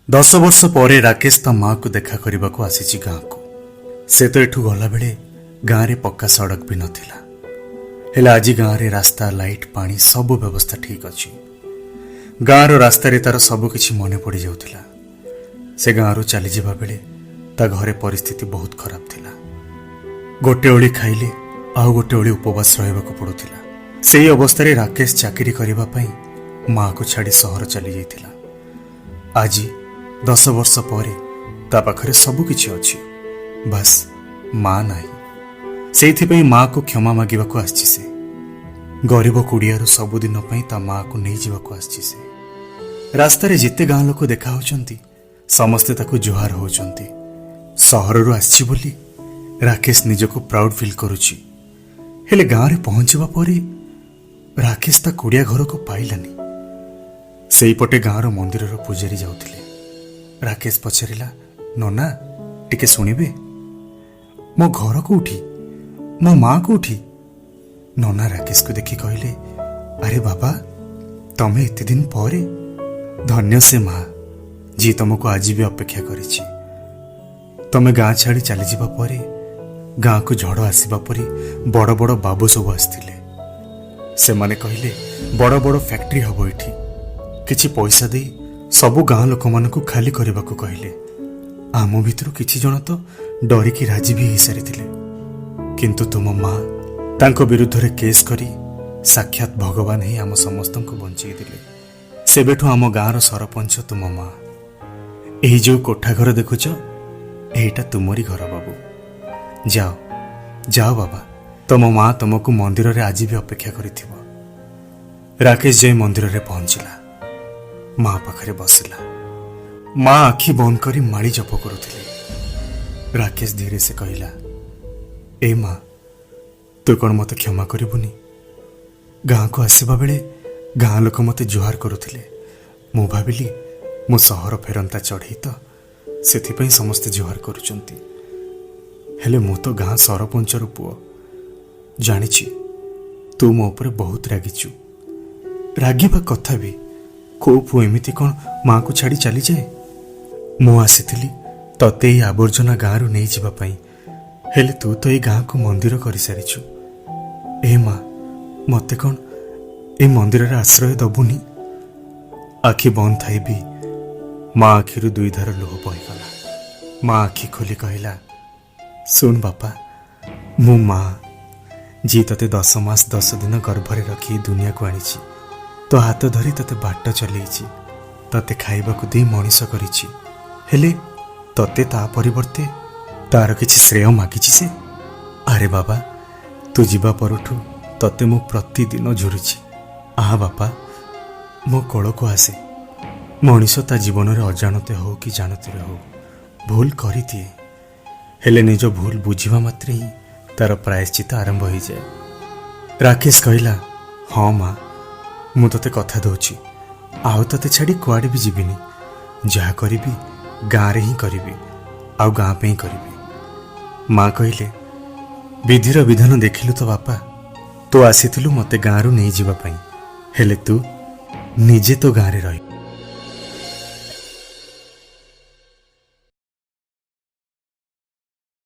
10 ବର୍ଷ ପରେ ରାକେଶ ତା ମାଆକୁ ଦେଖା କରିବାକୁ ଆସିଛି ଗାଁକୁ। ସେ ତ ଏଠୁ ଗଲାବେଳେ ଗାଁରେ ପକ୍କା ସଡ଼କ ବି ନଥିଲା। ହେଲେ ଆଜି ଗାଁରେ ରାସ୍ତା, ଲାଇଟ୍, ପାଣି ସବୁ ବ୍ୟବସ୍ଥା ଠିକ୍ ଅଛି। ଗାଁର ରାସ୍ତାରେ ତାର ସବୁକିଛି ମନେ ପଡ଼ିଯାଉଥିଲା। ସେ ଗାଁରୁ ଚାଲିଯିବା ବେଳେ ତା ଘରେ ପରିସ୍ଥିତି ବହୁତ ଖରାପ ଥିଲା। ଗୋଟେ ଓଳି ଖାଇଲେ ଆଉ ଗୋଟେ ଓଳି ଉପବାସ ରହିବାକୁ ପଡୁଥିଲା। ସେଇ ଅବସ୍ଥାରେ ରାକେଶ ଚାକିରି କରିବା ପାଇଁ ମାଆକୁ ଛାଡ଼ି ସହର ଚାଲିଯାଇଥିଲା। ଆଜି 10 ବର୍ଷ ପରେ ତା ପାଖରେ ସବୁ କିଛି ଅଛି, ବାସ୍ ମା ନାହିଁ। ସେଇଥିପାଇଁ ମାଆକୁ କ୍ଷମା ମାଗିବାକୁ ଆସିଛି ସେ। ଗରିବ କୁଡ଼ିଆରୁ ସବୁଦିନ ପାଇଁ ତା ମାଆକୁ ନେଇଯିବାକୁ ଆସିଛି ସେ। ରାସ୍ତାରେ ଯେତେ ଗାଁ ଲୋକ ଦେଖା ହେଉଛନ୍ତି, ସମସ୍ତେ ତାକୁ ଜୁହାର ହେଉଛନ୍ତି। ସହରରୁ ଆସିଛି ବୋଲି ରାକେଶ ନିଜକୁ ପ୍ରାଉଡ୍ ଫିଲ୍ କରୁଛି। ହେଲେ ଗାଁରେ ପହଞ୍ଚିବା ପରେ ରାକେଶ ତା କୁଡ଼ିଆ ଘରକୁ ପାଇଲାନି। ସେଇପଟେ ଗାଁର ମନ୍ଦିରର ପୂଜାରୀ ଯାଉଥିଲେ। ରାକେଶ ପଚାରିଲା, "ନନା, ଟିକେ ଶୁଣିବେ, ମୋ ଘର କୋଉଠି? ମୋ ମା କୋଉଠି?" ନନା ରାକେଶକୁ ଦେଖି କହିଲେ, "ଆରେ ବାବା, ତମେ ଏତେ ଦିନ ପରେ! ଧନ୍ୟ ସେ ମା, ଯିଏ ତମକୁ ଆଜି ବି ଅପେକ୍ଷା କରିଛି। ତମେ ଗାଁ ଛାଡ଼ି ଚାଲିଯିବା ପରେ ଗାଁକୁ ଝଡ଼ ଆସିବା ପରି ବଡ଼ ବଡ଼ ବାବୁ ସବୁ ଆସିଥିଲେ। ସେମାନେ କହିଲେ, ବଡ଼ ବଡ଼ ଫ୍ୟାକ୍ଟ୍ରି ହବ ଏଠି। କିଛି ପଇସା ଦେଇ ସବୁ ଗାଁ ଲୋକମାନଙ୍କୁ ଖାଲି କରିବାକୁ କହିଲେ। ଆମ ଭିତରୁ କିଛି ଜଣ ତ ଡରିକି ରାଜି ବି ହେଇସାରିଥିଲେ। କିନ୍ତୁ ତୁମ ମା ତାଙ୍କ ବିରୁଦ୍ଧରେ କେସ୍ କରି ସାକ୍ଷାତ ଭଗବାନ ହିଁ ଆମ ସମସ୍ତଙ୍କୁ ବଞ୍ଚେଇ ଦେଲେ। ସେବେଠୁ ଆମ ଗାଁର ସରପଞ୍ଚ ତୁମ ମା। ଏହି ଯୋଉ କୋଠା ଘର ଦେଖୁଛ, ଏଇଟା ତୁମରି ଘର ବାବୁ। ଯାଅ, ଯାଅ ବାବା, ତମ ମା ତମକୁ ମନ୍ଦିରରେ ଆଜି ବି ଅପେକ୍ଷା କରିଥିବ।" ରାକେଶ ଯାଇ ମନ୍ଦିରରେ ପହଞ୍ଚିଲା। ମା ପାଖରେ ବସିଲା। ମା ଆଖି ବନ୍ଦ କରି ମାଳି ଜପ କରୁଥିଲେ। ରାକେଶ ଧୀରେ ସେ କହିଲା, "ଏ ମା, ତୁ କ'ଣ ମୋତେ କ୍ଷମା କରିବୁନି? ଗାଁକୁ ଆସିବା ବେଳେ ଗାଁ ଲୋକ ମୋତେ ଜୁହାର କରୁଥିଲେ। ମୁଁ ଭାବିଲି ମୁଁ ସହର ଫେରନ୍ତା ଚଢ଼େଇ ତ, ସେଥିପାଇଁ ସମସ୍ତେ ଜୁହାର କରୁଛନ୍ତି। ହେଲେ ମୁଁ ତ ଗାଁ ସରପଞ୍ଚର ପୁଅ। ଜାଣିଛି, ତୁ ମୋ ଉପରେ ବହୁତ ରାଗିଛୁ। ରାଗିବା କଥା ବି। କୋଉ ପୁଅ ଏମିତି କ'ଣ ମାଆକୁ ଛାଡ଼ି ଚାଲିଯାଏ? ମୁଁ ଆସିଥିଲି ତତେ ଏଇ ଆବର୍ଜନା ଗାଁରୁ ନେଇଯିବା ପାଇଁ, ହେଲେ ତୁ ତ ଏଇ ଗାଁକୁ ମନ୍ଦିର କରିସାରିଛୁ। ଏ ମା, ମତେ କ'ଣ ଏ ମନ୍ଦିରରେ ଆଶ୍ରୟ ଦବୁନି?" ଆଖି ବନ୍ଦ ଥାଇ ବି ମା ଆଖିରୁ ଦୁଇ ଧାର ଲୁହ ବହିଗଲା। ମା ଆଖି ଖୋଲି କହିଲା, "ଶୁଣ ବାପା, ମୁଁ ମା, ଯିଏ ତତେ 10 ମାସ 10 ଦିନ ଗର୍ଭରେ ରଖି ଏ ଦୁନିଆକୁ ଆଣିଛି, ତୋ ହାତ ଧରି ତତେ ବାଟ ଚଲେଇଛି, ତତେ ଖାଇବାକୁ ଦେଇ ମଣିଷ କରିଛି। ହେଲେ ତତେ ତା ପରିବର୍ତ୍ତେ ତାର କିଛି ଶ୍ରେୟ ମାଗିଛି ସେ? ଆରେ ବାବା, ତୁ ଯିବା ପରଠୁ ତତେ ମୁଁ ପ୍ରତିଦିନ ଝୁରୁଛି। ଆ ବାପା, ମୋ କୋଳକୁ ଆସେ। ମଣିଷ ତା ଜୀବନରେ ଅଜାଣତେ ହଉ କି ଜାଣତରେ ହଉ, ଭୁଲ କରିଦିଏ। ହେଲେ ନିଜ ଭୁଲ ବୁଝିବା ମାତ୍ରେ ହିଁ ତାର ପ୍ରାୟଶ୍ଚିତ ଆରମ୍ଭ ହୋଇଯାଏ।" ରାକେଶ କହିଲା, "ହଁ ମା, ମୁଁ ତତେ କଥା ଦଉଛି, ଆଉ ତତେ ଛାଡ଼ି କୁଆଡ଼େ ବି ଯିବିନି। ଯାହା କରିବି ଗାଁରେ ହିଁ କରିବି, ଆଉ ଗାଁ ପାଇଁ କରିବି।" ମା କହିଲେ, "ବିଧିର ବିଧାନ ଦେଖିଲୁ ତ ବାପା, ତୁ ଆସିଥିଲୁ ମୋତେ ଗାଁରୁ ନେଇଯିବା ପାଇଁ, ହେଲେ ତୁ ନିଜେ ତୋ ଗାଁରେ ରହି